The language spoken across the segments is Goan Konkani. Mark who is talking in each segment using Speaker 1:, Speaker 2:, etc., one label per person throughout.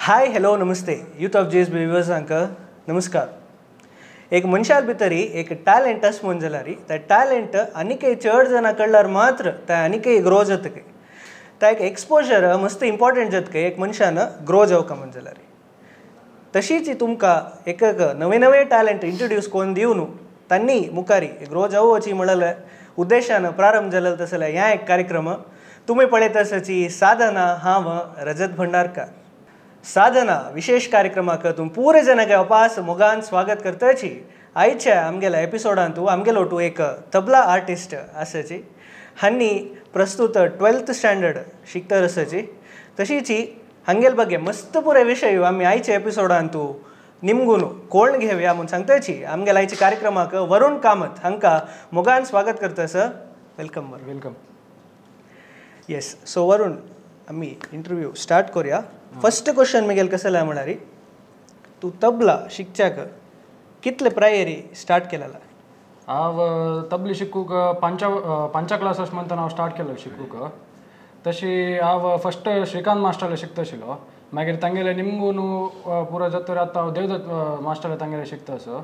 Speaker 1: हाय हॅलो नमस्ते यूथ ऑफ जेएसबी व्युवर्सांक नमस्कार। एक मनशाल भितरी एक टॅलेंट आस म्हूण जाल्यार त्या टॅलेंट आनीकय चड जाणां कळ्ळ्यार मात्र ते आनीकय ग्रो जाता। त्या एक एक्सपोजर मस्त इम्पॉर्टंट जाता एक मनशान ग्रो जावका म्हूण जाल्यार। तशीच तुमकां एक एक नवे नवे टॅलेंट इंट्रोड्यूस करून दिवन तांणी मुखारी ग्रो जावची म्हळ्यार उद्देशान प्रारंभ जालेलो तसले ह्या एक कार्यक्रम तुमी पळयत आसाची साधना। हांव रजत भंडारकर। साधना विशेष कार्यक्रमाक तुम पुरे जनाक अपास मोगान स्वागत करताची। आयच्या आमगेल्या एपिसोडांतू आमगेलो टू एक तबला आर्टिस्ट आसाची, हांणी प्रस्तुत 12th standard शिकतर आसाची। तशीची हांगेल ಬಗ್ಗೆ मस्त पुरे विषय आमी आयच्या एपिसोडांतू निमगून कोण घेवया म्हूण सांगताची। आमगेल्या आयच्या कार्यक्रमाक वरुण कामत हांकां मोगान स्वागत करता sir. Welcome Varun.
Speaker 2: Welcome.
Speaker 1: Yes, so Varun आमी इंटरव्यू स्टार्ट करूया। फर्स्ट क्वेश्चन मिगेल कसला म्हळ्यार तूं तबला शिकच्याक कितले प्रायरी स्टार्ट केलेला?
Speaker 2: हांव तबली शिकूंक पांचव्या क्लास म्हणतना हांव स्टार्ट केलो शिकूंक। तशी हांव फस्ट श्रीकांत मास्टरले शिकता आशिल्लो, मागीर तांगेले निमगून पुरो जातकीर आतां हांव देवदत्त मास्टरले तांगेले शिकता आसा।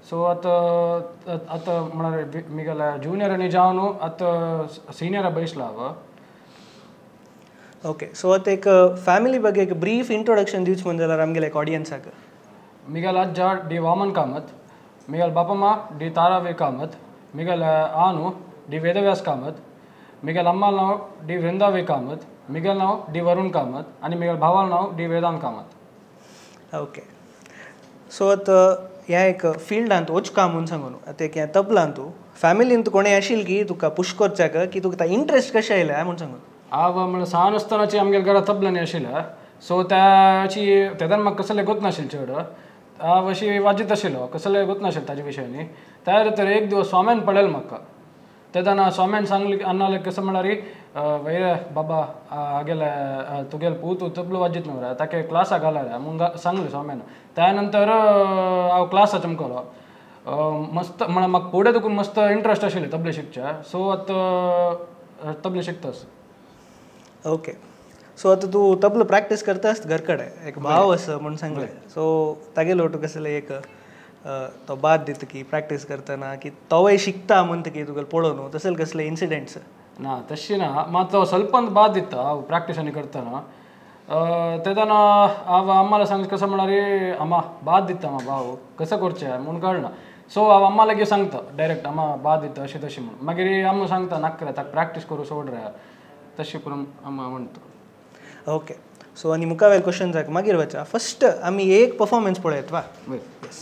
Speaker 2: सो आतां आतां म्हळ्यार मिगेल्या ज्युनियरांनी जावन आतां सिनियरा बैसला हांव।
Speaker 1: ओके, सो आतां एक फॅमिली ಬಗ್ಗೆ एक ब्रीफ इंट्रोडक्शन दिवच म्हण जाल्यार आमगेले एक ऑडियन्साक।
Speaker 2: मिगेल आज्जा डी वामन कामत, मिगेल बापम्मा डी तारावी कामत, मिगेल आनु डी वेदव्यास कामत, मिगेल अम्माल नांव डी वृंदावी कामत, मिगेल नांव डी वरुण कामत आनी मिगेल भावाल नांव डी वेदांत कामत।
Speaker 1: ओके, सो आतां ह्या एक फिल्डांत वचका म्हूण सांगून आतां एक ह्या तबलांत तूं फॅमिलींत कोणें आशिल्ली की तुका पुश करच्याक की तुका इंट्रस्ट कशें आयलें म्हूण सांगून?
Speaker 2: हांव म्हळ्यार सान आसतनाची आमगेल्या घरा तबलांनी आशिल्लें। सो त्याची तेन्ना म्हाका कसलें गोत नाशिल्लें चड, हांव अशी वाजयत आशिल्लो, कसलें गोत नाशिल्लें ताजे विशयांनी। त्या तर एक दिवस स्वाम्यान पळयलें म्हाका, तेन्ना स्वाम्यान सांगलें अन्नालें कसं म्हळ्यार वयर बाबा हागेले तुगेले पूत तबलो वाजयत न्हू रे, ताका क्लासाक घाला रे म्हूण सांगलें स्वाम्यान। त्या नंतर हांव क्लासा चमकलो मस्त, म्हळ्यार म्हाका फुडें देखून मस्त इंट्रस्ट आशिल्लें तबलें शिकचें। सो आतां तबलें शिकतास।
Speaker 1: ओके, सो आतां तूं तबलो प्रॅक्टीस करतास घर कडेन, एक भाव आसा म्हूण सांगलें, सो तागेलो तुका कसलें एक तो बाद दिता की प्रॅक्टीस करतना की तोवय शिकता म्हणटकीर तुका पळोवन तसले कसले इन्सिडंट्स?
Speaker 2: ना तशी ना, मात तो स्वल्पान बाद दिता हांव प्रॅक्टीस आनी करतना। तेन्ना हांव अम्माला सांग कसं म्हळ्यार अम्मा बाद दिता म्हाका भाव कसं करचें म्हूण कळना। सो हांव अम्मा लागीं सांगता डायरेक्ट अम्मा बाद दिता अशें तशें म्हूण, मागीर अम्मा सांगता नाका रे ताका प्रॅक्टीस करूं सोड रे, तशें करून अम्मा म्हणटा।
Speaker 1: ओके, सो आनी मुखावेल क्वेश्चन मागीर वचा। फर्स्ट आमी एक परफॉर्मन्स पळयत वा। येस।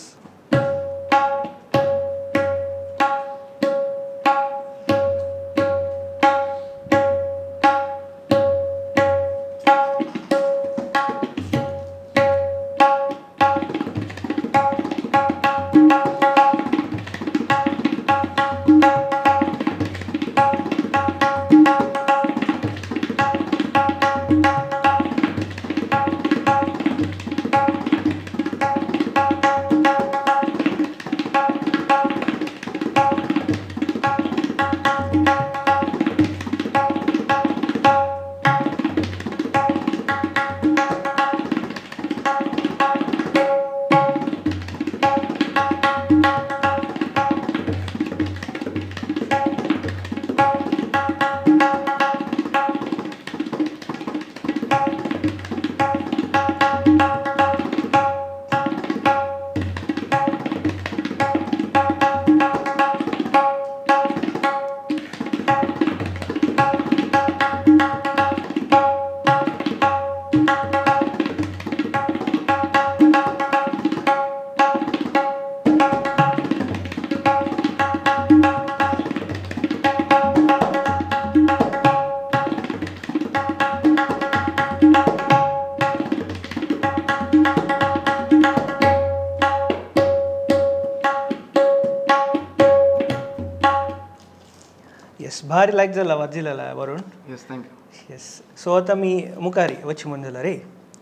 Speaker 1: भारी लायक जाला वाजिलेला Varun.
Speaker 2: Yes, thank you.
Speaker 1: Yes, so आतां आमी मुखारी वचूं म्हण जाल्यार रे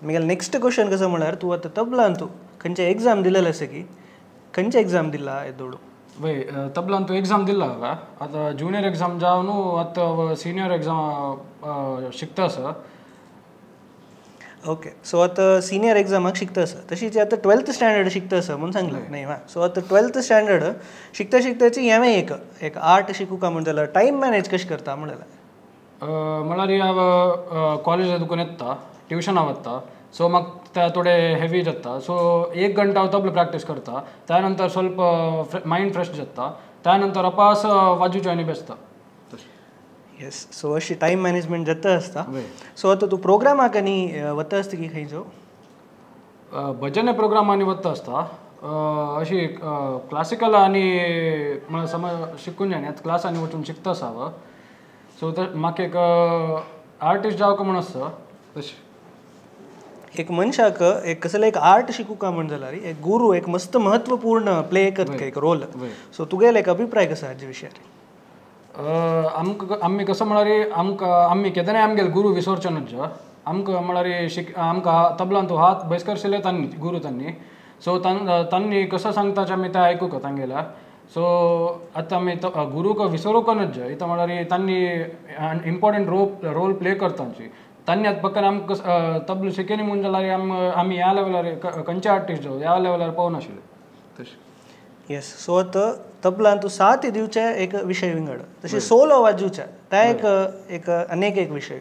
Speaker 1: मिगेल नेक्स्ट क्वेश्चन कसो म्हळ्यार तूं आतां तबलान तूं खंयचे एग्जाम दिलेले आसा की खंयचे एग्जाम दिला येदोडू?
Speaker 2: वय तबलान तूं एग्जाम दिला हांवें, आतां ज्युनियर एग्जाम जावन आतां सिनियर एग्जाम शिकता आसा।
Speaker 1: ओके सो आतां सिनियर एग्जामाक शिकता आसा तशीच आतां 12th standard शिकता आसा म्हूण सांगलें न्ही वा सो आतां 12th standard शिकता शिकताची हांवें एक एक आर्ट शिकूका म्हण जाल्यार टायम मॅनेज कशें करता म्हणल्यार
Speaker 2: म्हळ्यार हांव कॉलेजा दुकून येता ट्युशना वता सो म्हाका ते थोडे हेवी जाता सो 1 घंटा हांव तबलो प्रॅक्टीस करता त्या नंतर स्वल्प मायंड फ्रेश जाता त्या नंतर अपास वाजूचे आनी बेसता.
Speaker 1: येस सो अशी टायम मॅनेजमेंट जाता आसता. सो आतां तूं प्रोग्रामाक आनी वता आसता की खंयचो
Speaker 2: भजन प्रोग्रामांनी वता आसता अशी क्लासिकल आनी म्हळ्यार समज शिकून जायना आतां क्लासांनी वचून शिकता आसा हांव. सो म्हाका एक आर्टिस्ट जावंक म्हूण आसता तशें
Speaker 1: एक मनशाक एक कसलें एक आर्ट शिकूका म्हण जाल्यार एक गुरू एक मस्त महत्वपूर्ण प्ले करता एक रोल. सो तुगेलो एक अभिप्राय कसो हाजे विशयार?
Speaker 2: आमकां आमी कसो म्हळ्यार आमकां आमी केन्नाय आमगेले गुरू विसरचे न्हय आमकां म्हळ्यार आमकां तबलान तूं हात बैस करशिल्ले तांणी गुरू तांणी सो तांणी कसो सांगता आमी तें आयकूंक तांगेल्या. सो आतां आमी गुरूक विसरूंक न्हय इतां म्हळ्यार तांणी इम्पोर्टंट रोल प्ले करता आमची तांणी आतां पक्कन आमकां तबलो शिकयनी म्हूण जाल्यार आमी ह्या लेवलार खंयचे आर्टिस्ट जावं ह्या लेवलार पावनाशिल्ले तशें.
Speaker 1: येस सो आतां तबलान तूं साथ दिवचें एक विशय विंगड तशें सोलो वाजोवचें तें एक एक अनेक एक विशय.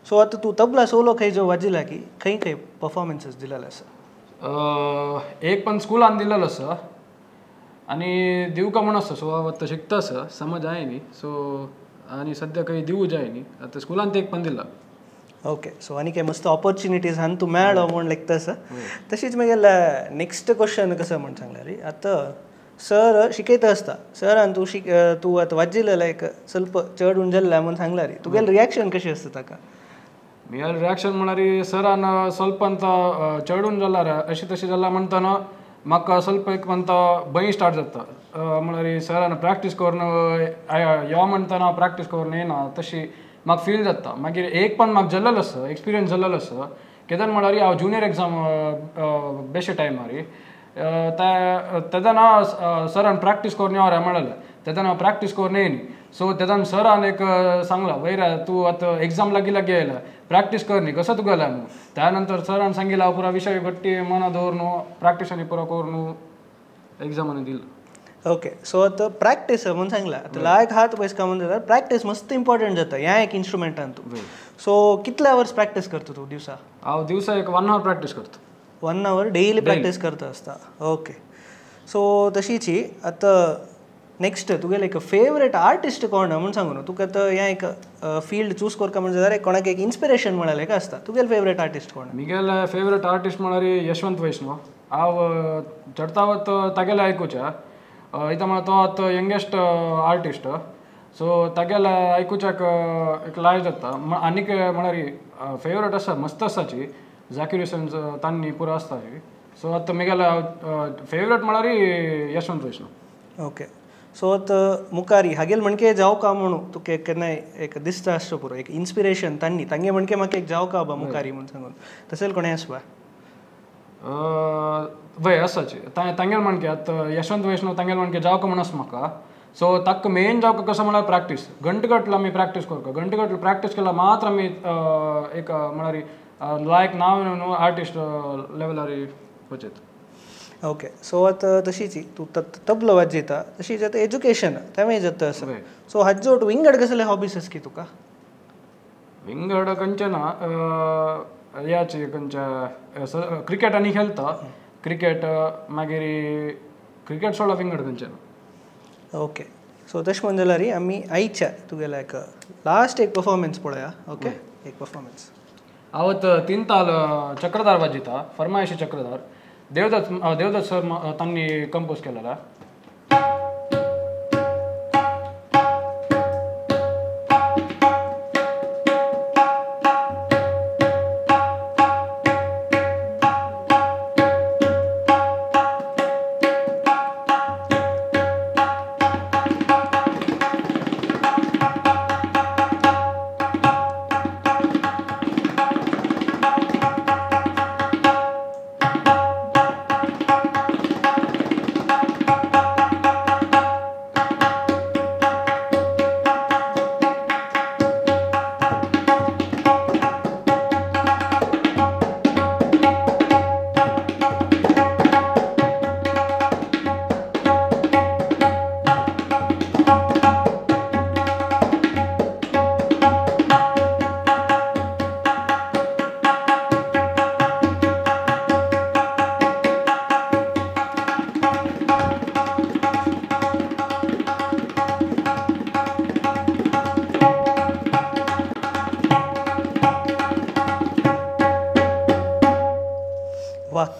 Speaker 1: सो आतां तूं तबला सोलो खंय जो वाजिला की खंय खंय परफॉर्मन्सीस दिलेले आसा?
Speaker 2: एक पण स्कुलान दिलेलो आसा आनी दिवका म्हूण आसा. सो हांव आतां शिकता आसा समज जाय न्ही सो आनी सद्या खंय दिवूं जाय न्ही आतां स्कुलान एक पण दिला.
Speaker 1: ओके सो आनी काय मस्त ऑपॉर्च्युनिटीज हान तूं मेळ्ळो म्हूण लेखता आसा. तशीच मागीर नेक्स्ट क्वेश्चन कसो म्हूण सांगल्यार आतां सर शिकयता आसता सरान तूं तूं आतां वाजिल्लें एक स्वल्प चड उण जाल्लें म्हूण सांगल्यार तुगेलें रिएक्शन कशें आसता ताका?
Speaker 2: म्हगेलें रिएक्शन म्हळ्यार सरान स्वल्प अंत चड उण जाल्यार अशें तशें जाल्यार म्हणटना म्हाका स्वल्प एक म्हणटा भंय स्टार्ट जाता म्हळ्यार सरान प्रॅक्टीस करून यो म्हणटना प्रॅक्टीस करून येना तशी म्हाका फील जाता. मागीर एक पण म्हाका जाल्लेलो आसा एक्सपिरियन्स जाल्लेलो आसा केदन म्हळ्यार हांव ज्युनियर एग्जाम बेश्टे टायमार तेदना सरान प्रॅक्टीस करून यो रे म्हणलें तेदना हांव प्रॅक्टीस करून येयनी सो तेदना सरान एक सांगलां वयर तूं आतां एग्जाम लागीं लागीं आयला प्रॅक्टीस कर न्ही कसो तुका जाय म्हणून. त्या नंतर सरान सांगिल्लें हांव पुरा विशय घट्टी मना दवर न्हू प्रॅक्टीस आनी पुरो करून न्हू एग्जाम आनी दिलो.
Speaker 1: ओके सो आतां प्रॅक्टीस म्हूण सांगलां आतां लायक हात बसका म्हूण जाल्यार प्रॅक्टीस मस्त इम्पॉर्टंट जाता ह्या एक इन्स्ट्रुमेंटान तूं. सो कितले आवर्स प्रॅक्टीस करता तूं दिवसा?
Speaker 2: हांव दिवसा एक 1 our practice करता.
Speaker 1: 1 our daily practice करता आसता. ओके सो तशीची आतां नेक्स्ट तुगेलें एक फेवरेट आर्टिस्ट कोण म्हूण सांगू न्हू तुका आतां हें एक फिल्ड चूज करता म्हण जाल्यार कोणाक एक इन्स्पिरेशन म्हळ्यार आसता तुगेलें फेवरेट आर्टिस्ट कोण?
Speaker 2: म्हगेलें फेवरेट आर्टिस्ट म्हळ्यार यशवंत वैष्णव. हांव चडतावत तागेलें आयकुचें इतां म्हळ्यार तो आतां यंगेस्ट आर्टिस्ट सो तागेलें आयकुच्याक एक लाय जाता. आनीक म्हळ्यार फेवरेट आसा मस्त आसाची झाकीर हुसेन तांणी पुरो आसता सो आतां म्हगेलें फेवरेट म्हळ्यार यशवंत वैष्णव.
Speaker 1: ओके सो आतां मुखारी हागेल म्हणके जावका म्हणून तुका केन्नाय एक दिसता आसचो पुरो एक इन्स्पिरेशन तांणी तांगे म्हणके म्हाका एक जावका बा मुखारी म्हूण सांगून तशें कोणें आसपा?
Speaker 2: वय आसाची तांगेल म्हणके आतां यशवंत वैष्णव तांगेल म्हणके जावका म्हूण आसा म्हाका. सो ताका मेन जावका कसो म्हळ्यार प्रॅक्टीस घंटगटलो आमी प्रॅक्टीस करता घंटगटलो प्रॅक्टीस केल्यार मात्र आमी एक म्हळ्यार लायक नांव न्हू आर्टिस्ट लेवलार वचत.
Speaker 1: ओके सो आतां तशीच तूं तबलो वाजयता तशीच आतां एज्युकेशन तेंवूय जाता आसा. सो हाजो विंगड कसले हॉबीज आसा की तुका?
Speaker 2: विंगड खंयचे ना ह्याचे खंयच्या क्रिकेट आनी खेळटा क्रिकेट मागीर क्रिकेट सोडा विंगड खंयचे ना.
Speaker 1: ओके सो तशें म्हण जाल्यार आमी आयच्या तुगेल्या एक लास्ट एक परफॉर्मन्स पळोवया. ओके एक परफॉर्मन्स.
Speaker 2: हांव आतां 3 ताल चक्रधार वाजयता फरमायशी चक्रधार देवदत्त देवदत्त सर तांणी कंपोज केलेला.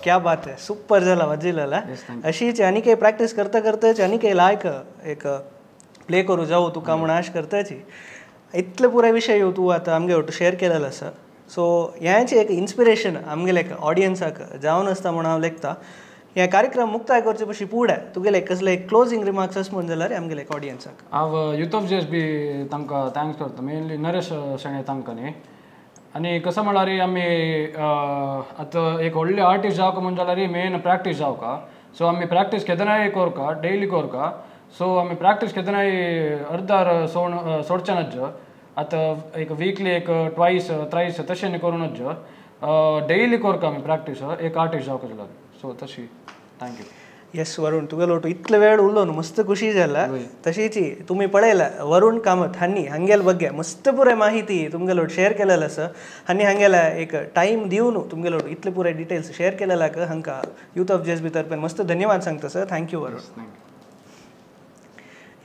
Speaker 1: क्या बात आहे, सुपर जाला वाजिलेला. अशीच आनी काही प्रॅक्टीस करता करताच आनी काही लायक एक प्ले करू जाऊ तुका म्हूण आश करताची. इतले पुराय विशय तूं आतां आमगे वटू शेअर केलेलो आसा. सो ह्याचें एक इन्स्पिरेशन आमगेले ऑडियन्साक जावन आसता म्हूण हांव लेखता. हे कार्यक्रम मुक्ताय करचे पशी पुढे तुगेले कसले क्लोजिंग रिमार्क्स आसा म्हूण जाल्यार आमगेले ऑडियन्साक.
Speaker 2: हांव युथ ऑफ जेएसबी तांकां thanks करता, मेनली नरेश शेणै तांकां न्ही. आनी कसो म्हळ्यार आमी आतां एक व्हडले आर्टिस्ट जावका म्हूण जाल्यार मेन प्रॅक्टीस जावका. सो आमी प्रॅक्टीस केदनाय कोरका, डेली कोरका. सो आमी प्रॅक्टीस केदनाय अर्दार सोडचे नाज्ज. आतां एक वीकली एक ट्वायस थ्रायस तशें करूं नज्ज, डेली कोरका आमी प्रॅक्टीस एक आर्टिस्ट जावका जाल्यार. सो तशी thank you.
Speaker 1: Yes Varun, तुगेलो इतले वेळ उलोवन मस्त खुशी जाला. तशीच तुमी पळयला वरुण कामत हांणी हांगेल ಬಗ್ಗೆ मस्त पुराय माहिती तुमगेलो शेअर केलेलो आसा. हांणी हांगेला एक टायम दिवन तुमगेलो इतले पुराय डिटेल्स शेअर केलेल्याक हांकां युथ ऑफ जेएसबी तर्फेन मस्त धन्यवाद सांगता sir. Thank you Varun.
Speaker 2: Thank you.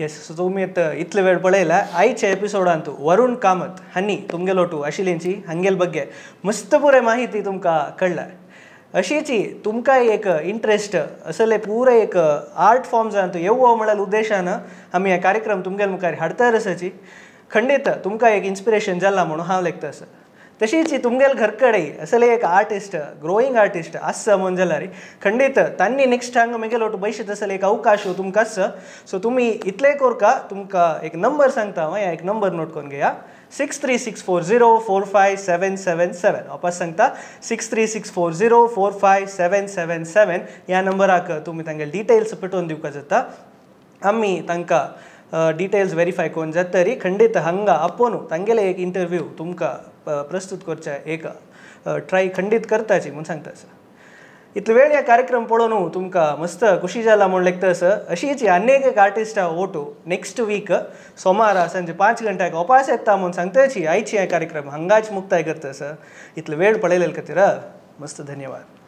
Speaker 1: Yes, so तुमी इतले वेळ पळयला आयच्या एपिसोडांत वरुण कामत हांणी तुमगेलोटू आशिल्ल्यांची हांगेल ಬಗ್ಗೆ मस्त पुराय माहिती तुमकां कळ्ळा. अशीची तुमकां एक इंट्रस्ट असले पुराय एक आर्ट फॉर्म्सांत येवो म्हळ्यार उद्देशान आमी हे कार्यक्रम तुमगेल मुखार हाडता आसाची. खंडीत तुमकां एक इन्स्पिरेशन जाला म्हणून हांव लेखता आसा. तशीच तुमगेल घर कडेन असले एक आर्टिस्ट, ग्रोईंग आर्टिस्ट आसा म्हूण जाल्यार खंडीत तांणी नेक्स्ट हांगा मेगेल ओटू भविष्यात असले एक अवकाश तुमकां आसा. सो तुमी इतले कोरका, तुमकां एक नंबर सांगता हांव, एक नंबर नोट करून घेया 63640 45777. वापस सांगता 63640 45777. ह्या नंबराक तुमी तांगेले डिटेल्स पेटोवन दिवपाक जाता. आमी तांकां डिटेल्स वेरीफाय करून जातरी खंडीत हांगा आपोवन तांगेले एक इंटरव्यू तुमकां प्रस्तुत करचे एक ट्राय खंडीत करताची म्हूण सांगता सर. इतले वेळ ह्या कार्यक्रम पळोवन तुमकां मस्त खुशी जाला म्हूण लेखता सर. अशीच अनेक एक आर्टिस्टा ओटू नेक्स्ट वीक सोमारा सांजे 5 गंट्याक वापस येता म्हूण सांगताची. आयची हे कार्यक्रम हांगाच मुक्ताय करता सर. इतले वेळ पळयले खातीर मस्त धन्यवाद.